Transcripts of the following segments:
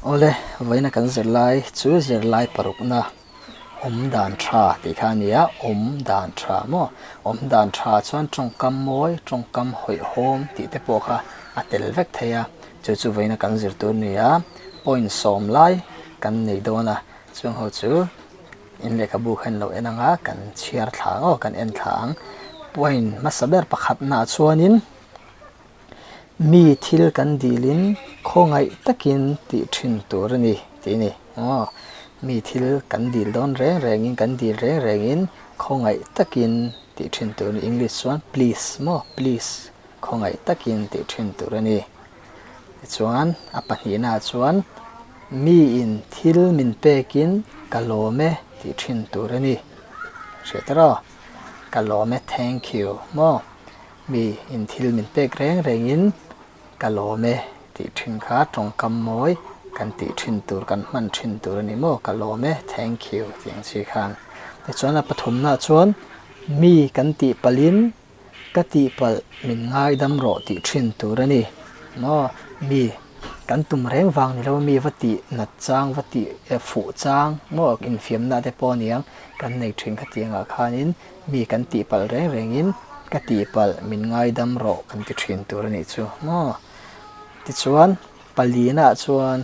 Awle, vawiina kan zirlai chu zirlai parukna awm dan tha tih kha a ni a, awm dan tha maw? Awm dan tha chuan tawngkam mawi, tawngkam hawihhawm tih te pawh kha a tel vek thei a, chu chu vawiina kan zir tur a ni a, point sawm lai kan nei dawn a, chung ho chu in lehkhabu kha in lo en ang a, kan chhiar thla ang aw, kan en thla ang. Point hmasa ber pakhatnaah chuanin. Mi thil kan dilin khawngaih takin tih thin tur a ni tih a ni. Aw, mi thil kan dil dawn reng rengin, kan dil reng rengin khawngaih takin tih thin tur a ni. English chuan please maw, please khawngaih takin tih thin tur a ni. Tichuan a pahnihnaah chuan miin thil min pekin ka lawm e tih thin tur a ni. Hriat erawh ka lawm e, thank you maw. Mi in thil min pek reng rengin ka lawm e tih thin kha tawngkam mawi kan tih thin tur kan hman thin tur a ni maw ka lawm e thank you tih ang chi khan. Tichuan a pathumnaah chuan mi kan tih palhin ka tih palh min ngaidam rawh tih thin tur a ni maw mi kan tum reng vang ni lo mi va tih nat chang va tih fuh chang maw infiamna te pawh a niang kan nei thin kha tiangah khanin Mi kan tihpalh reng rengin ka tihpalh min ngaidam rawh kan ti thin tur a nih chu maw? Tichuan, palinaah chuan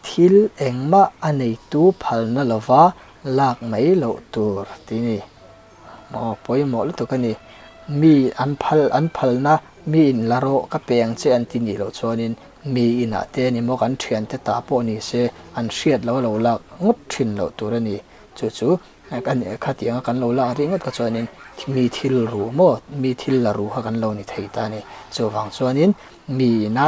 thil engmah a neitu phalna lova lak mai loh tur tih a ni. Maw pawimawh lutuk a ni. Mi an phal an phalna mi in la rawh ka pe ang che an ti nih loh chuanin mi inah te ni maw kan thiante ta pawh ni se an hriat lo lo lak ngawt thin loh tur a ni. Chu chu Khatianga kan lo lak rih ngawt kha chuanin mi thil ru maw, mi thil la ru kha kan lo ni thei ta a ni. Chuvang chuanin mi ina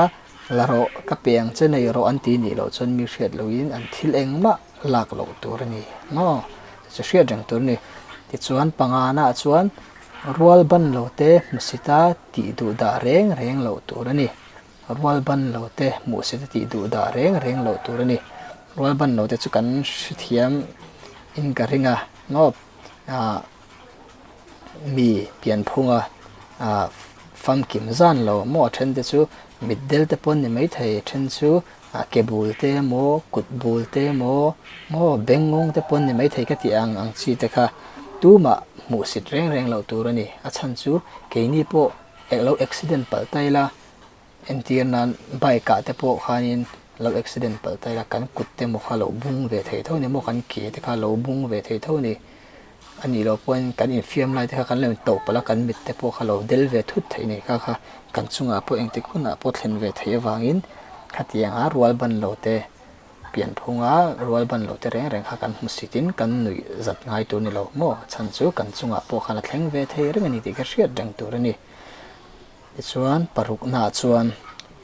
la rawh, ka pe ang che nei rawh an ti nih loh chuan mi hriat lohin an thil engmah lak loh tur a ni maw? Chu hriat reng tur a ni. Tichuan pangana chuan rual ban lo te hmusita tih duh dah reng reng loh tur a ni. Rual ban lo te hmuhsit a tih duh dah reng reng loh tur a ni. Rual ban lo te chu kan hrethiam in ka ring a maw ah mi pianphunga ah famkim zan lo maw a then te chu mitdel te pawn ni maithei a then chu ah ke bul te emaw kut bul te emaw maw bengngawng te pawn ni maithei ka tih ang ang chi te kha tumah hmuhsit reng reng loh tur a ni. A chhan chu keini pawh Eng lo accident palh ta ila, entir nan bike ah te pawh khanin lo accident palh ta ila kan kut te maw kha lo bung ve thei tho a ni maw, kan ke te kha lo bung ve thei tho a ni. A nih loh pawhin kan infiam lai te kha kan lo intauh palh a, kan mit te pawh kha lo del ve thut theih a ni kha kha kan chungah pawh engtik hunah pawh thlen ve theih avangin khatianga rual ban lo te Pianphunga rual ban loh te reng reng kha kan hmu sitin kan nuih zat ngai tur ni lo maw? Chhan chu kan chungah pawh khan a thleng ve thei reng a ni tih kha hriat reng tur a ni. Tichuan paruknaah chuan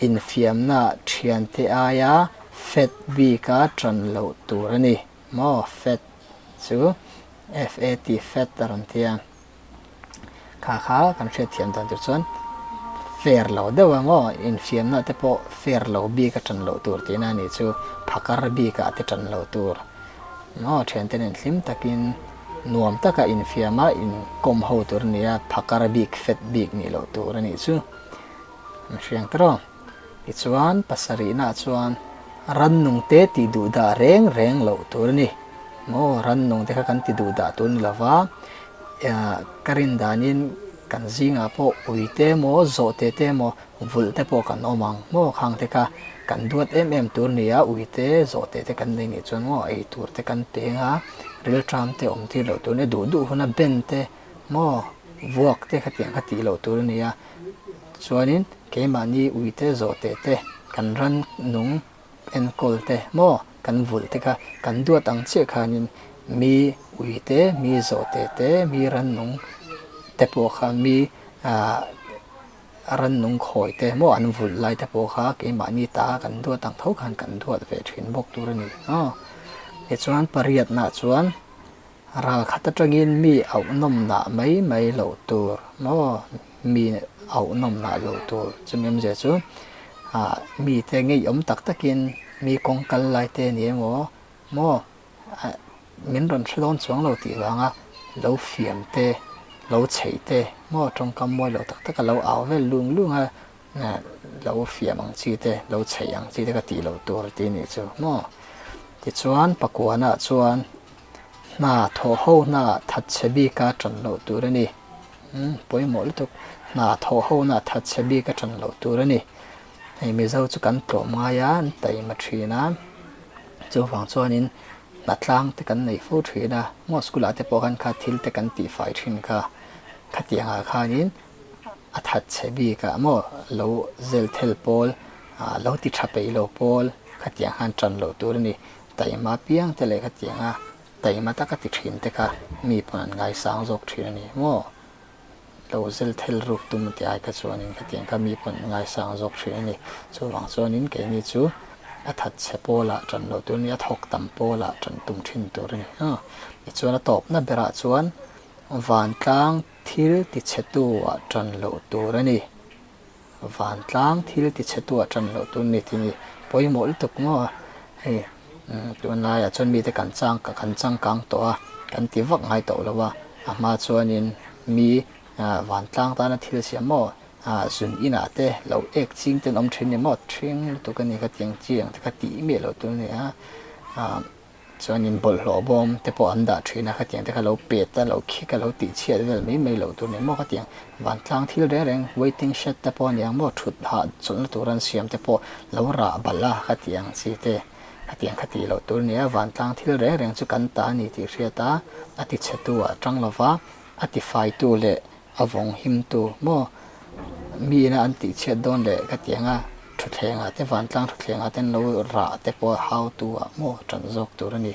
infiamna thiante aia fat bika tan loh tur a ni maw? Fat chu F-A-T fat a rawn ti a. Kha kha kan hriatthiam dan tur chuan fair lo deuh ang aw, infiamna te pawh fair lo bik a tan loh tur tihna a nih chu, phakar bikah te tan loh tur maw thiante nen hlim takin nuam taka infiama inkawm ho tur a ni a, phakar bik fet bik nih loh tur a nih chu an hriang ta rawh. Tichuan pasarihnaah chuan rannung te tih duh dah reng reng loh tur a ni maw, rannung te kha kan ti duh dah tur a ni lova, ka rin danin kan zingah pawh ui te emaw zawh te te emaw vulh te pawh kan awm ang maw khang te kha kan duat em em tur a ni a, ui te zawh te te kan nei nih chuan maw ei tur te kan peng a, rilṭam te awm tir loh tur a ni a, duh duh huna ben te maw vuak te khatiang kha tih loh tur a ni a. Chuanin keimahni uite zawh teh te, kan ran nung enkawl te maw kan vulh te kha kan duat ang chiah khanin mi uite, mi zawh teh te, mi ran nung te pawh kha mi ah ran nung khawi te maw an vulh lai te pawh kha keimahni ta kan duat ang tho khan kan duat ve thin bawk tur a ni aw. Tichuan pariatnaah chuan Ral khat atangin mi auh nawmnah mai mai loh tur maw? Mi auh nawmnah loh tur chumi awmzia chu ah mite ngeiawm tak takin mi kawng kal lai te ni emaw maw ah min rawn hre dawn chuang lo tih vanga lo fiam te lo chheih te maw tawngkam mawi loh tak taka lo au vel lung lung a. Lo fiam ang chi te, lo chheih ang chi te kha tih loh tur tih a nih chu maw? Tichuan pakuanah chuan hna thawh ho hnaah thatchhe bika tan loh tur a ni. Umm pawimawh lutuk, hna thawh ho hnaah thatchhe bika tan loh tur a ni. Hei Mizo chu kan tlawm ngai a, an taima thin a, chuvang chuanin hna tlang te kan nei fo thin a, maw school ah te pawh khan kha thil te kan tihfai thin kha, khatiangah khanin a that chhe bik ah maw lo zel thel pawl ah lo ti tha peih lo pawl khatiang khan tan loh tur a ni. Taima piang te leh khatianga taima taka ti thin te kha mi pawn an ngaisang zawk thin a ni maw? Lo zel thel ruk tum tih ai kha chuanin khatiang kha mi pawn an ngaisang zawk thin a ni. Chuvang chuanin keini chu a that chhe pawlah tan loh tur a ni, a thawk tam pawlah tan tum thin tur a ni. Tichuan a tawpna berah chuan vantlang Thil tichhetu-ah ṭan loh tur a ni. Vantlang thil tichhetu-ah ṭan loh tur a ni tih ni pawimawh lutuk maw? Hei tunlaiah chuan mite kan chang kan changkang tawh a, kan ti vak ngai tawh lo a, a hma chuanin mi vantlang tana thil siam maw zun inah te lo ek ching te an awm ṭhin ni maw? Ṭhing lutuk a ni kha tiang chiang te kha tih miah loh tur a ni a. Chuanin bawlhhlawh bawm te pawh an dah thin a, khatiang te kha lo pet a, lo khik a, lo tih chhiat vel mai mai loh tur ni maw khatiang vantlang thil reng reng waiting shed te pawh a ni ang maw thut hah chawlhna tur an siam te pawh lo rah balh a khatiang chi te khatiang kha tih loh tur a ni a, vantlang thil reng reng chu kan ta a ni tih hriat a, a ti chhe tu ah tang lova a ti fai tu leh A vawng himtu maw? Mi ina an tih chhiat dawn leh ka ti ang a, thutthlengah te vantlang thutthlengah te an lo rah te pawh hautu ah maw tan zawk tur a ni.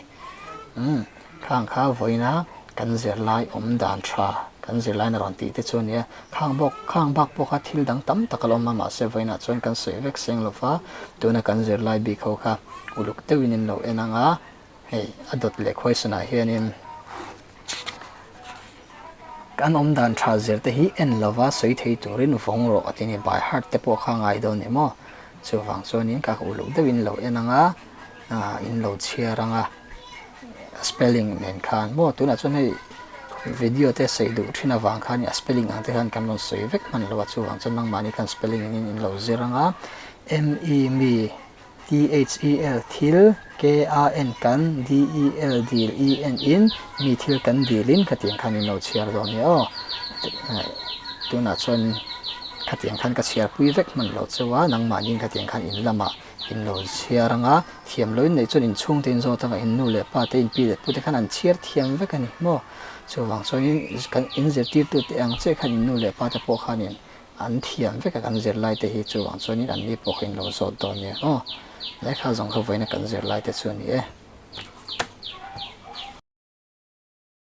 Umm, khang kha vawiina kan zirlai awm dan tha kan zirlaina rawn tih te chu a nia. Khang bawk, khang bak pawh kha thil dang tam tak a la awm a, mahse vawiinah chuan kan sawi vek seng lo va, tuna kan zirlai bik ho kha uluk deuhin in lo en ang a, Hei a dawt leh khawisanah hianin kan awm dan tha zir te hi en lova sawi thei turin vawng rawh a ti ni. By heart te pawh kha ngai dawn ni maw? Chuvang chuanin ka uluk deuhin lo en ang a, in lo chhiar ang a, spelling nen khan maw tunah chuan hei video te sawi duh thin avang khan a spelling ang te khan kan rawn sawi vek hman lo a, chuvang chuan nangmahni khan spelling in in lo zir ang a, M-E mi. THEL, thil, KAN, kan, DEL, dil, EN, in, mi thil kan dilin khatiang khan in lo chhiar dawn nia aw. Tunah chuan khatiang khan ka chhiarpui vek hman lo cheu a, nangmahniin khatiang khan in lamah in lo chhiar ang a, thiam loin neih chuan in chhungte in zawt ang a, in nu leh pa te, in pi leh pu te khan an chhiar thiam vek a ni maw. Chuvang chuanin kan in zirtirtute ang chiah khan in nu leh pa te pawh khanin An thiam vek a kan zirlai te hi chuvang chuanin an ni pawh kha in lo zawt dawn nia aw. Lehkha zawng kha vawiina kan zirlai te chu a ni e.